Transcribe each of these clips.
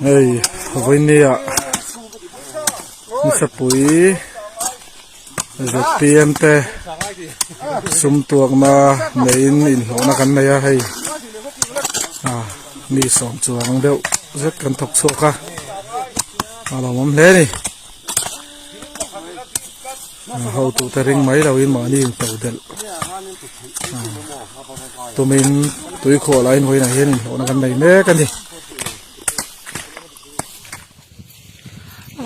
Hei vawinia nisapui zpm te sum tuakna neiin inhlawhna kan nei a hei ah mi sawm chuang deuh zet kan thawk chhuak a a lawmawm hle a ni. Hotute ring mai loin mahni in to delh tumin tuikhuah lain vawiinah hian inhlawhna kan nei mek a ni.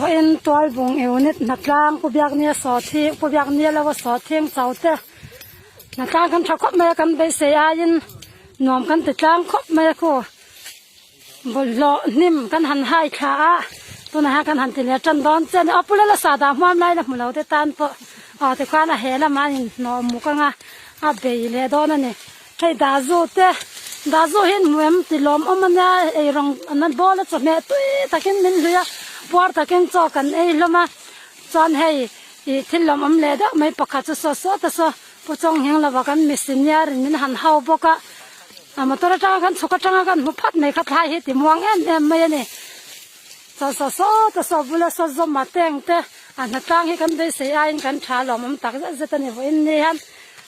Vawiin Tualbung unit hnatlang Pu Biaknia Sawhthing Pu Biaknia lo a Sawhthing cho te hnatlang kan tha khawp mai a kan beisei aiin nuam kan ti tlang khawp mai a khu. Bawlhhlawh hnim kan han hai thla a, tunah hian kan han ti leh tan dawn che a ni. Aw pu Lala sa dah hmuam lai la hmu lo te tan pawh aw tikhuan a he lamah an inhnawh muk ang a, a bei leh dawn a ni. Hei Dazu te, Dazu hi hmu em ti lawmawm a nia, eirawng an bawl a chawhmeh tui takin min hlui a, puar takin chaw kan ei hlawm a, chuan hei ih thil lawmawm leh deuh mai pakhat chu saw saw ta saw Pu Chawngheng lova kan mi senior in min han hau bawk a. A motor atanga kan chhuk atanga kan hmu phat mai kha thlai hi ti muang em em mai a ni. Chaw saw saw ta saw bula saw zawm a teng te a hnatlang hi kan beisei aiin kan tha lawmawm tak zet zet a ni vawiin ni hian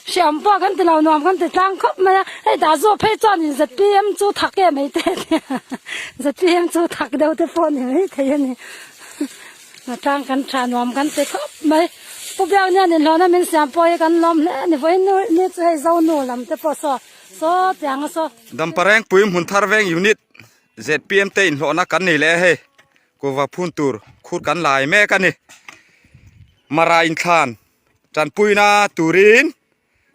hriam pawh kan ti lo nuam kan ti tlang khawp mai a hei dah zawh phei chuan in zpm chu thak em mai te zpm chu thak deuh te pawh a ni mai thei a ni hnatlang kan tha nuam kan ti khawp mai Pu Biaknian inhlawhna min siam pawh hi kan lawm hle a ni vawiin ni chu hei Zonu lam te pawh saw Saw tiang a saw. Damparengpui hmun thar veng unit zpm te inhlawhna kan nei leh a hei kuhva phun tur khur kan lai mek a ni. Mara inthlan tanpuina turin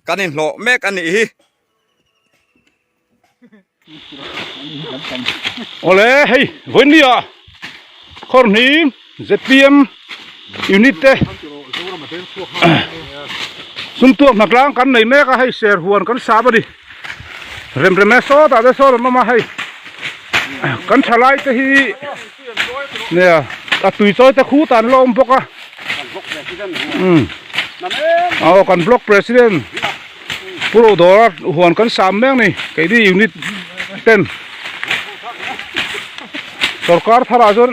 kan inhlawh mek a nih hi. Awle hei vawiinnia Khawrhni zpm unit te sumtuak hnatlang kan nei mek a hei ser huan kan sap a ni rem rem e sawtah te sawn an awm a hei kan thalai te hi nia a tui chawi te khutah an la awm bawk a umm aw kan block president. Pu Ro dawra huan kan sam mek ni keini unit ten sorkar tharah chuan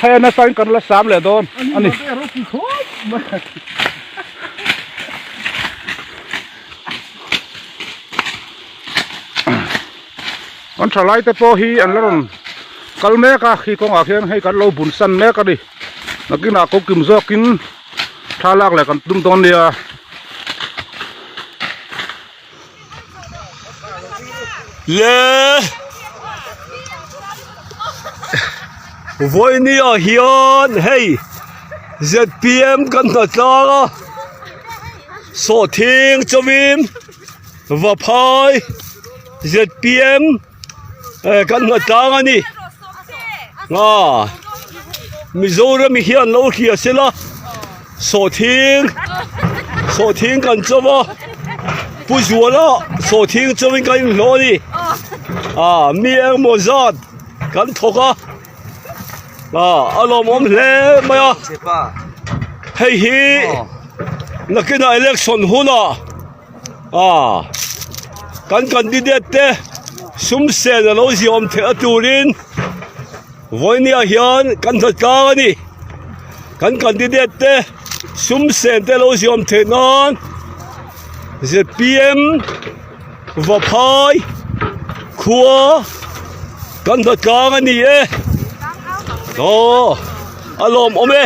hei a nasa in kan la sam leh dawn a ni. Kan thalai te pawh hi an la rawn kal mek a khi kawngah khian hei kan lo bun san mek a ni nakinah ko kim zawkin Thla lak leh kan tum dawn nia. Le vawinia hian hei zpm kan hna tlang a sawhthing chawin vaphai zpm kan hna tlang a ni. Nga Mizoram hian lo hria sela sawhthing sawhthing kan chaw a Pu Zuala sawhthing chawin kan inhlawh a ni ah mi engemaw zat kan thawk a ah a lawmawm hle mai a hei hi nakinah election hunah ah kan candidate te sum sen a lo ziawm theih a turin vawinia hian kan hna tlang a ni kan candidate te sum sen te lo ziawm theih nan zpm vaphai khua kan hna tlang a ni e aw a lawmawm e.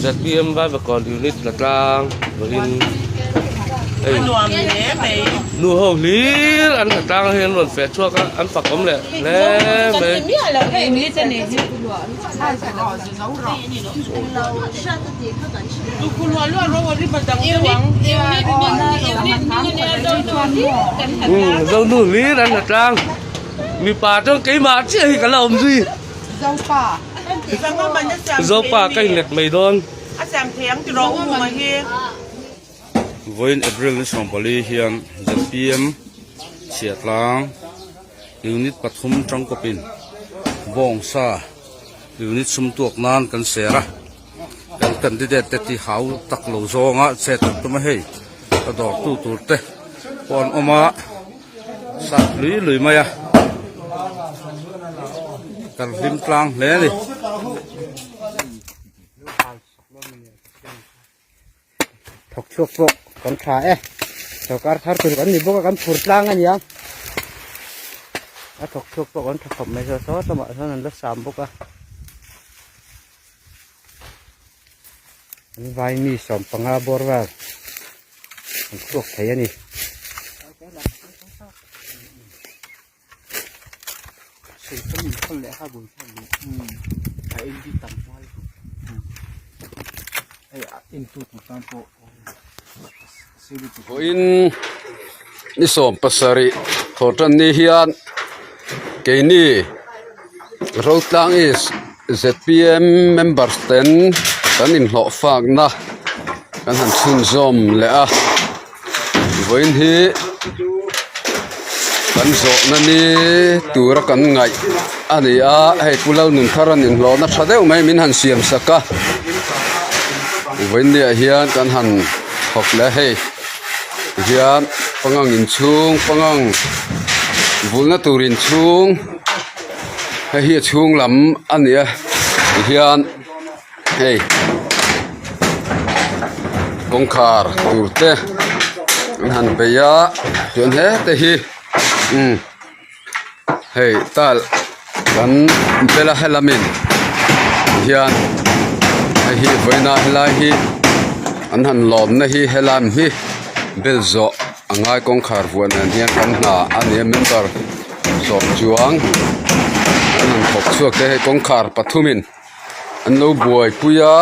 Zpm Vaivakawn unit la tlang vawiin hei nu ho hlir an la tlang hi an rawn feh chhuak a an fak awm leh hle mai. Zonu hlir an la tlang. Mipa chuan keimah chiah hi ka la awm zui. Zopa ka inlet mai dawn. Vawiin April ni 14 hian zpm Chhiahtlang unit pathum tangkawpin bawngsa unit sum tuak nan kan ser a, kan candidate te ti hau tak lo zawnga chet an tum a hei. A dawrtu tur te pawh an awm a sat lui lui mai a kan hlim tlang hle a ni. Thawk chhuak pawh kan tha e sorkar thar tur kan ni bawk a kan phur tlang a nia a thawk chhuak pawh kan tha khawp mai saw saw lamah sawn an la sam bawk a an vai mi 15 bawr vel an chhuak thei a ni. Vawiin ni 17 thawhtan ni hian keini Rotlang East zpm members ten kan inhlawh fakna kan han chhunzawm leh a. Vawiin hi kan zawhna ni tura kan ngaih a ni a hei Pu Lalnunthar an inhlawhna tha deuh mai min han siam sak a vawiin ni ah hian kan han thawk leh a hei tihian pangang inchhung pangang vulna tur inchhung hei hi a chhung lam a ni a tihian. Hei kawngkhar tur te an han bei a chuan hete hi umm hei tile kan bela helamin hian hei hi vawiina helai hi an han lawmna hi helam hi bel zawh a ngai kawngkhar vuah nen hian kan hna a ni a member sawm chuang an han thawk chhuak te hei kawngkhar pathumin. An lo buaipui a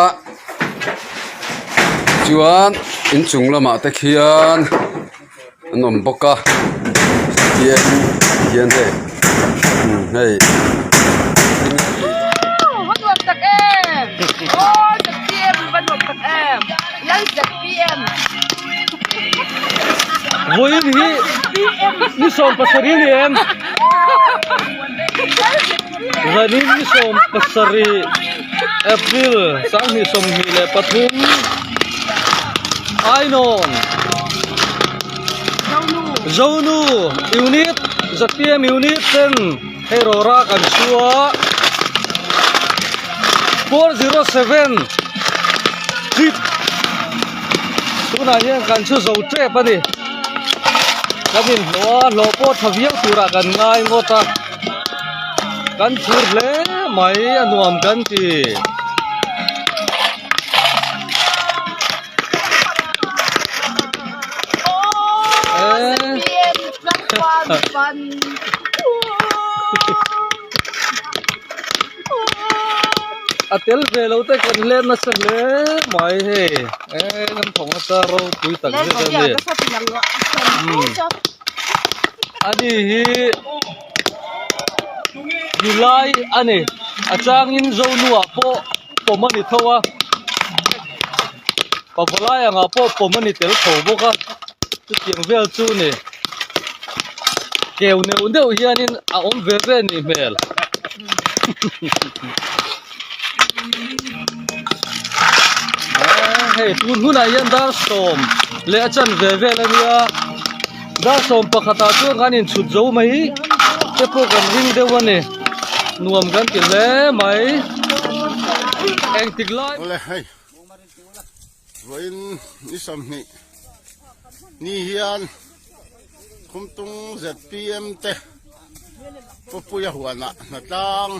chuan inchung lamah te khian an awm bawk a tian hian hei hei. Vawiin hi ni 17 ni em? Zanin ni 17 April 2023 Ainawn Zonu Unit ZPM Unit ten hei rawra kan chua 407 trip tunah hian kan chu zo tep a ni kan inhlawh a hlawh pawh tha viau turah kan ngai ngawt a. Kan phur hle mai a nuam kan ti. A tel ve lo te kan hlen nasa hle mai hei e kan thawk nasa ropui tak zet a ni. Ani hi nilai a ni a changin zonuah pawh pawm a ni tho a pavalai angah pawh pawm a ni tel tho bawk a chutiang vel chu a ni keu neuh neuh hianin a awm ve ve a nih hmel. Hei tun hunah hian dar sawm leh a chanve vel a nia dar sawm pakhatah chuan kan inchhut zo mai te pawh kan ring deuh a ni nuam kan ti hle mai engtik lai Awle hei vawiin ni 20 ni hian Khumtung zpm te Pupuia huanah hnatlang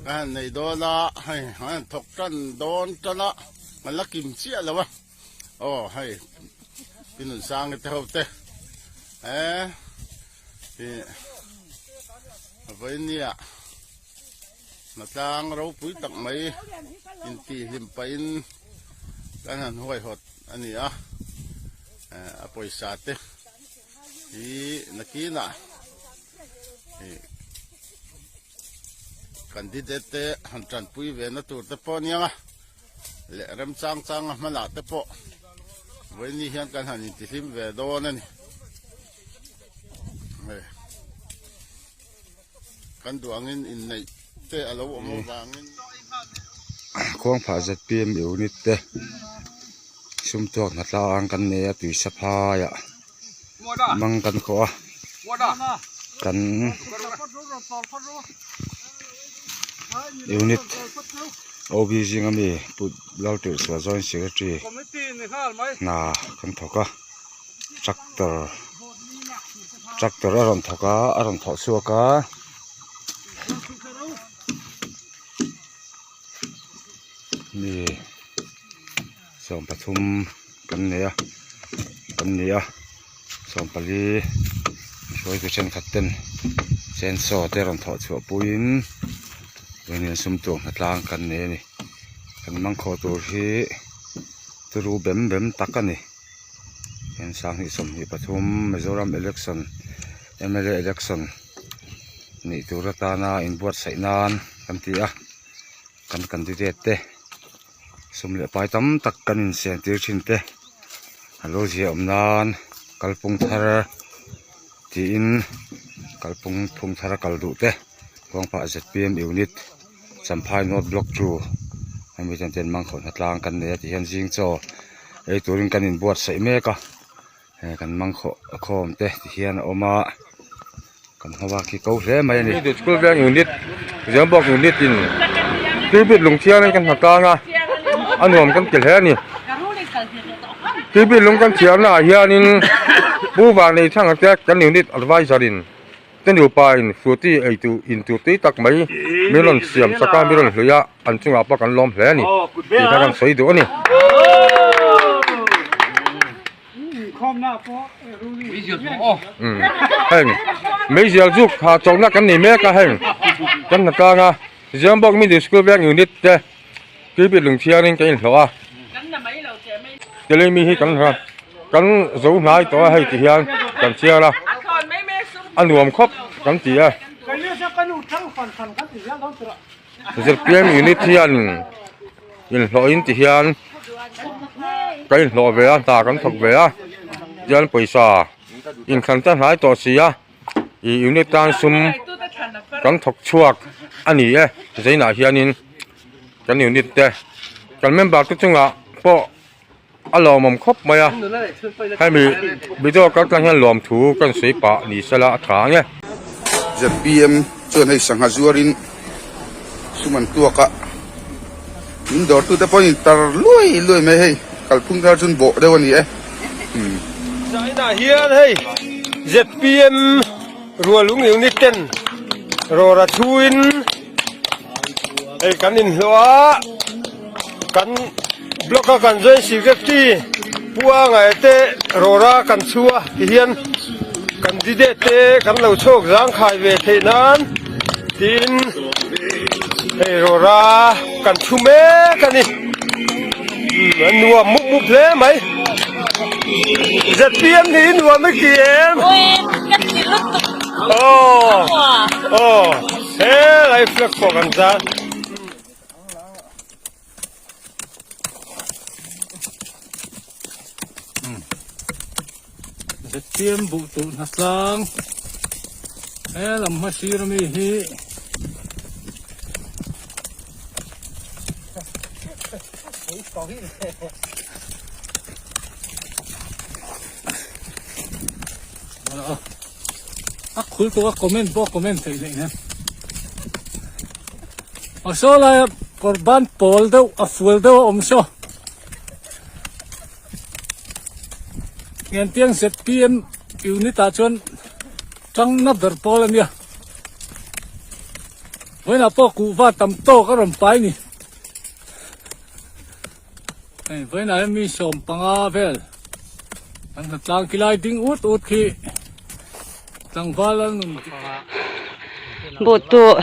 Ka han nei dawn a, hei an han thawk tan dawn tan a, an la kim chiah lo a, aw hei Pi Nunsangi te ho te eh ih vawinia hnatlang ropui tak mai intihhlim pahin kan han huaihawt a ni a, eh a pawisa te hi nakinah ih. Candidate te han tanpui ve na tur te pawh aniang a leh remchang chang a hmanah te pawh vawiin hian kan han intihlim ve dawn a ni hei kan duh angin inneih te a lo awm avangin Khuangphah zpm unit te. Sumtuak hnatlang kan nei a tui saphai ah mang kan khawh a kan unit OB zing ami Pu Laltirhsuah Joint Secretary hna kan thawk a tractor tractor a rawn thawk a a rawn thawh chhuak a. Mi 13 kan nei a kan ni a 14 hruaitu thenkhat ten chainsaw te rawn thawh chhuah puiin vawiin sum tuam hnatlang kan nei a ni kan mangkhawh tur hi turu bem bem tak a ni heng 2023 Mizoram election M_L_A election nih tur atana inbuatsaih nan kan ti a. Kan candidate te sum leh pai tam tak kan insiam tir thin te a lo zia awm nan kalphung thar tiin kalphung phung thar a kal duh te kawngpah zpm unit champhai north block 2 hemi ten ten mangkhawh hnatlang kan nei a ti hian zing chaw ei turin kan inbuatsaih mek a he kan mangkhawh khawm te ti hian a awm a. Kan hma bak hi ko hle mai a ni. Middle School veng unit Zembawk unit in Tuibit lung thiarin kan hna tang a, a nuam kan ti hle a ni. Tuibit lung kan thiarna ah hianin Pu Vanei Thanga te kan unit advisor in te nupa in Fruity ei tur in tur tui tak mai min rawn siam sak a, min rawn hlui a, an chungah pawh kan lawm hle a ni tih kha kan sawi duh a ni. Heng meizial zuk ha chawlhna kan nei mek a heng kan hna tlang a Ziambawk Middle School veng unit te Tuipit lungchhiarin kan inhlawh a Delhi mi hi kan kan zo hnai tawh a hei ti hian kan chhiar a a nuam khawp kan ti a Zpm unit hian inhlawhin ti hian kan inhlawh ve a hna kan thawk ve a tichuan pawisa inthlan te a hnai tawh si a ih unit tan sum kan thawk chhuak a ni e zainah hianin kan unit te kan member te chungah pawh a lawmawm khawp mai a hemi video kal tlang hian lawmthu kan sawi pah ni sela a tha ang e. Zpm chuan hei sangha zuarin sum an tuak a, min dawrtute pawhin in tar luai luai mai hei kalphung thar chuan bawh deuh a ni e. China hian hei zpm Rualung unit ten rawra thuin hei kan inhlawh a kan block a kan joint secretary pu Angaia te rawra kan chhu a tihian candidate te kan lo chhuak zangkhai ve theih nan tiin hei rawra kan chhu mek a ni a nuam mup mup hle mai zpm nih i nuam i ti em aw aw helai flag pawh kan zar. Zpm buh tuh hna tlang he lam hma sir ami hi a khul tawh a comment pawh comment theih hleih hnem aw saw laia kawr ban pawl deuh a fual deuh a awm saw Ngenpiang zpm unit ah chuan tang na ber pawl a nia vawiinah pawh kuhva tam tawk a rawn pai a ni hei vawiinah hian mi 15 vel an hna tlang khi lai ding ut ut khi tlangval a nun Buhtuh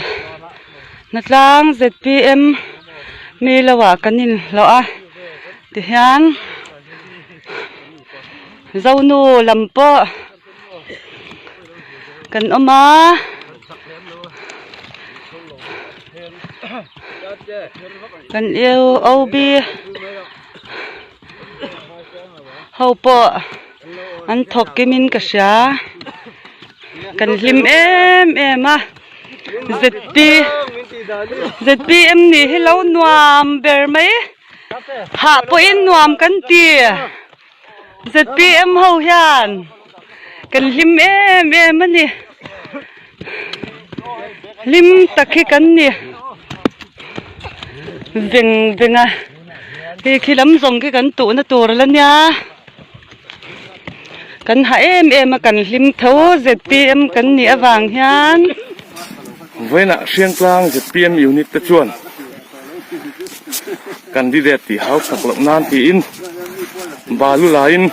hnatlang zpm mi lo ah kan inhlawh a tihian Zonu lam pawh kan awm a kan U_O_B ho pawh an thawk kim in ka hria kan hlim em em a Z_P_Z_P_M nih hi lo nuam ber mai. Hah pawhin nuam kan ti. ZPM ho hian kan hlim em em a ni. Hlim tak hi kan ni. Veng veng a. Hei khi lam zawng khi kan tuhna tur la nia. Kan hah em em a kan hlim tho ZPM kan nih avang hian. Vawiinah Hriangtlang ZPM unit te chuan candidate tih hau chak loh nan tiin balu laiin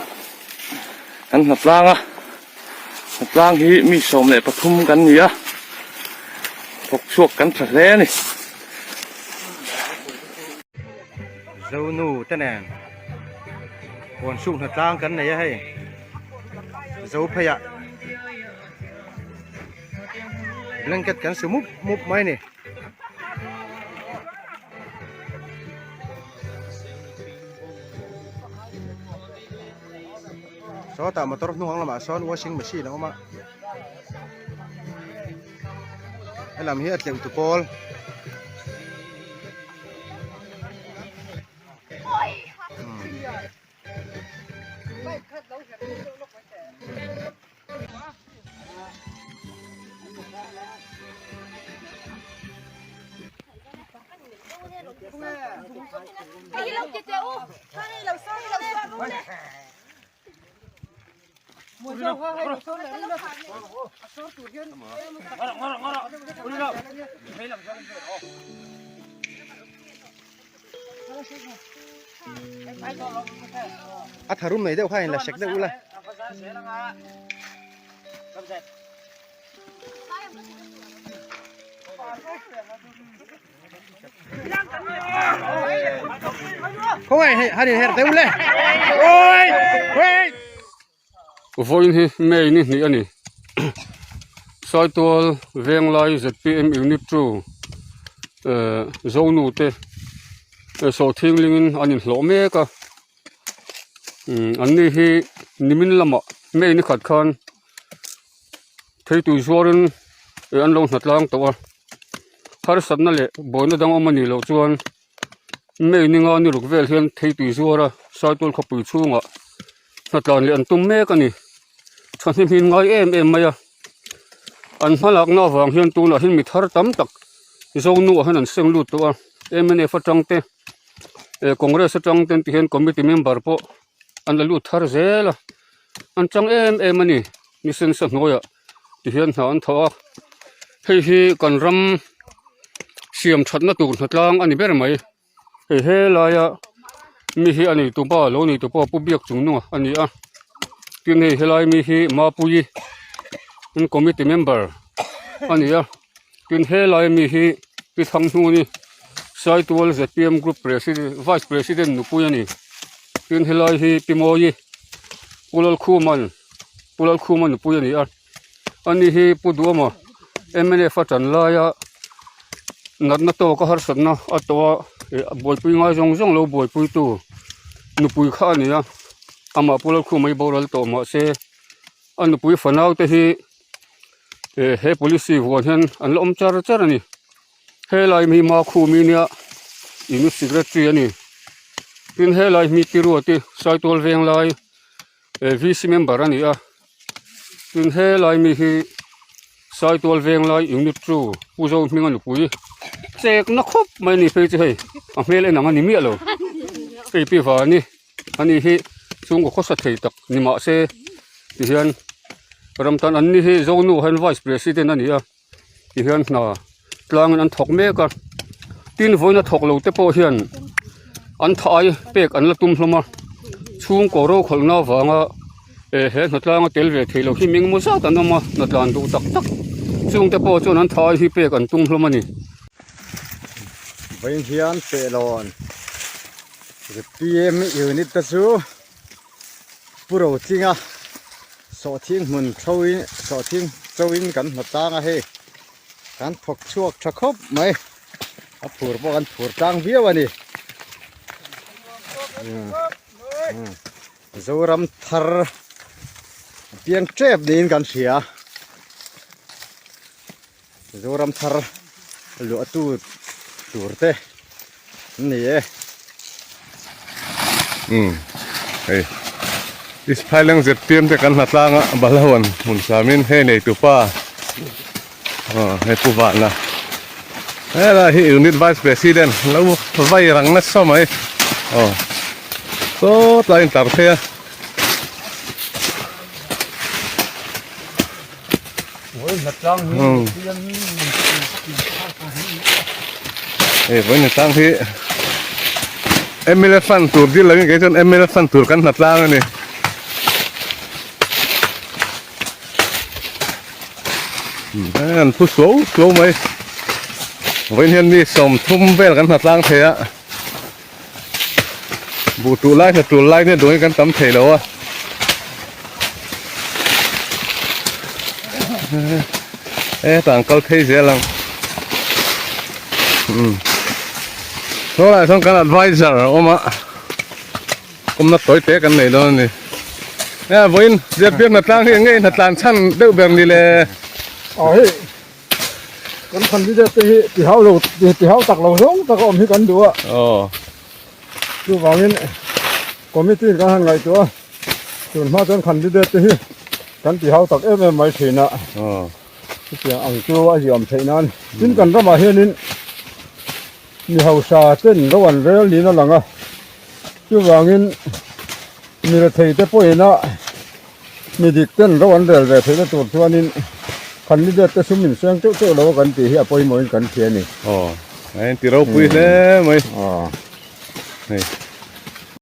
kan hnatlang a, hnatlang hi mi 13 kan ni a, thawk chhuak kan tha hle a ni. Zonu te nen huan hruk hnatlang kan nei a hei zo phei ah blanket kan su mup mup mai a ni. Sawtah motor hnung ang lamah sawn washing machine a awm a helam hi a tleuh tu pawl. A tharum nei deuh kha in la sek deuh ula. Khawngaih hei han inherh teh ule. Oi! Oi! Vawiin hi May ni hnih a ni. Saitual Venglai zpm Unit 2 eh Zonu te sawh thinglingin an inhlawh mek a. Umm an ni hi nimin lamah May ni khat khan theitui zuarin eh an lo hnatlang tawh a. Harsatna leh buaina dang awm a nih loh chuan May ninga ni ruk vel hian theitui zuara Saitual khawpui chhungah hnatlan leh an tum mek a ni. Thahnem hi an ngai em em mai a, an hmalakna avang hian tunah hian mi thar tam tak Zonuah hian an seng lut tawh a, mnf atang te eh Congress atang te ti hian committee member pawh an la lut thar zel a, an chang em em a ni ni sensa hnuaiah ti hian hna an thawh a, hei hi kan ram siam thatna tur hnatlang a ni ber mai. Hei helaia mi hi a nei tu pa lo nei tu pawh pu biak chung nunga a ni a tin hei helai mi hi mapuii an committee member a ni a tin helai mi hi pi thanghnuni saitual zpm group president vice president nupui a ni tin helai hi pi mawi pu lalkhuman pu lalkhuma nupui a ni a. Ani hi Pu Duama mnf a tan laia natna tawka harsatna a tawh a ih buaipui ngai zawng zawng lo buaipui tu nupui kha a ni a amah Pu Lalkhuma hi boral tawh mahse a nupui fanau te hi eh he policy vuan hian an la awm char char a ni helai hi Makhumi nia unit secretary a ni tin helai hi Tiruati Saitual Venglai eh vc member a ni a. Tin helai mi hi Saitual Venglai unit 2 Pu Zo hminga nupui chek na khawp mai a ni phei chu hei a hmel en ang a ni miah lo hei pi vani ani hi chhungkaw khawsa thei tak ni mah se tihian ram tan an ni hi Zonu hian vice president a ni a. Ti hian hna tlangin an thawk mek a tin vawiin a thawk lo te pawh hian an thai pek an la tum hlawm a chhungkaw rokhawlhna avanga eh he hnatlang a tel ve theih loh hi mi engemaw zat an awm a hnatlan duh tak tak chung te pawh chuan an thai hi pek an tum hlawm a ni. Vawiin hian Pehlawn zpm unit te chu Pu Rotlinga sawhthing hmun thoin sawhthing chauhin kan hmu tlang a hei kan thawk chhuak tha khawp mai a phur pawh kan phur tlang viau a ni Zoram thar a piang tep niin kan hria Zoram thar luahtu tur te an ni e. Umm hei East Phaileng zpm te kan hnatlang a Balahuan hmun samin hei neitupa aw hei Pu Vana helai hi unit vice president lo vai rang nasa mai aw sawtlai a intlar phei a. Hei vawiin hnatlang hi mla fund tur dil lovin kei chuan mla fund tur kan hnatlang a ni. An phu suau suau mai. Vawiin hian mi 30 vel kan hnatlang thei a. Buh tuh lai hna tul lai nia duangin kan tam thei lo a. E tah an kal phei zel ang. Umm. Saw lai sawn kan advisor a awm a. Awmna tawi te kan nei dawn a ni. E vawiin zirtir hnatlang hi eng nge hnatlan chhan deuh ber ni le. Aw hei Kan candidate te hi ti hau lo ti hau tak lo zawng tak a awm hi kan duh a. Aw. Chuvangin committee in kan han ngaihtuah a, tun hma chuan candidate te hi kan ti hau tak em em mai thin a. Aw. Chutiang ang chu a ziam theih nan. Tin kan ramah hianin mi hausa ten ro an rel niin a lang a. Chuvangin mi rethei te pawhin a Mi dik ten ro an rel ve theihna tur chuanin candidate te sum inseng teuh teuh lo a kan tih hi a pawimawhin kan hria a ni. Aw, a inti ropui hle mai. Aw. Hei.